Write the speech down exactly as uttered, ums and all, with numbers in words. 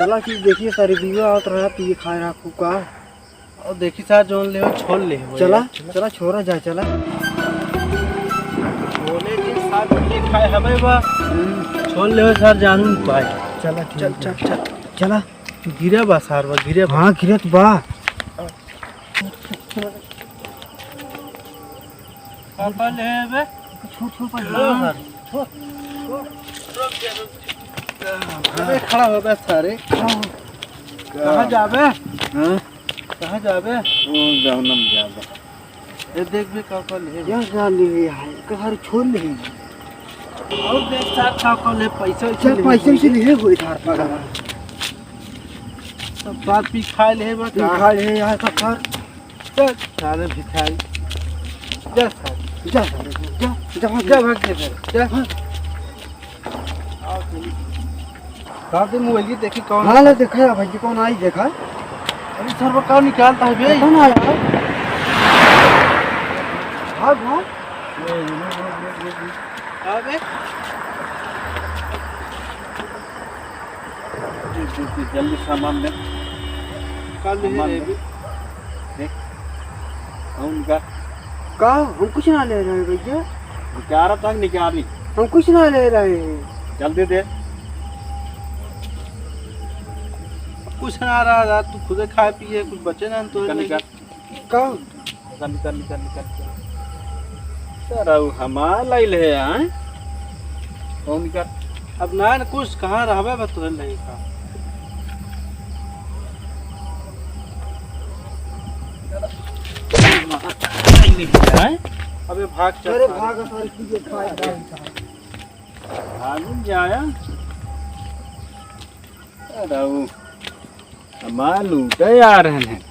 चला कि देखिए सारे बीवा आवत रहा, पिए खाए रहा खूब का। और देखी सार जौन लेहो छोड़ लेहो चला, यार। चला छोड़ा जाए, चला। बोले कि सार पिए खाए हवे बा। हम्म। छोड़ लेहो सार जानू पाए। चला ठीक चल, है। चल, चल। चला। गिरे बा सार बा, गिरे बा। हाँ, गिरत बा। पापा ले बे। छोड़, छोड़, पापा। लो सार। छोड़। अबे खड़ा हो बे सारे। कहाँ जाबे? हाँ? कहाँ जाबे? ओ, जौनम जाबे। ए, देख बे, का, का ले? यार, का ले है यार? का सारे छोड़ ले है। और देख सार, का, का ले, पैसा वैसा चल, ले पैसा है। वैसा ले है, कोई धार पागल। सब सार पी खा ले है, बस पी का? खा ले है यार, सब सार। चल, सारे भिखारी। जा सारे। जा सारे, जा, जा, जा, जा। भाग के सारे, जा। हाँ। का दे मोबाइल देखी कौन हाँ, ले देखा है भाई, कौन आई देखा। अरे सर, वो कौन निकालता है बे? पता ना यार। भाग, भाग। का बे? जी, जी, जी, जल्दी सामान ले। का ले सामान ले ले। बे? देख, कौन का? का? हम कुछ ना ले रहे हैं भैया। निकाला था, निकाली। हम कुछ ना ले रहे हैं। जल्दी दे। कुछ ना रहा, रात तू खुदे खाए पिए, कुछ बचे ना तो निकाल, नहीं। निकाल। का? निकाल, निकाल, निकाल, निकाल, निकाल। सारा उ हमार लाइल है, आय? कौन निकाल? अब ना, ना कुछ कहाँ रहबे बा तोरे लगे का? आय? अबे भाग चल अरे सारे। भाग सारे, तुझे खाए जाए। भाग जाया। अरे उ हमार लूटे आ रहे हैं।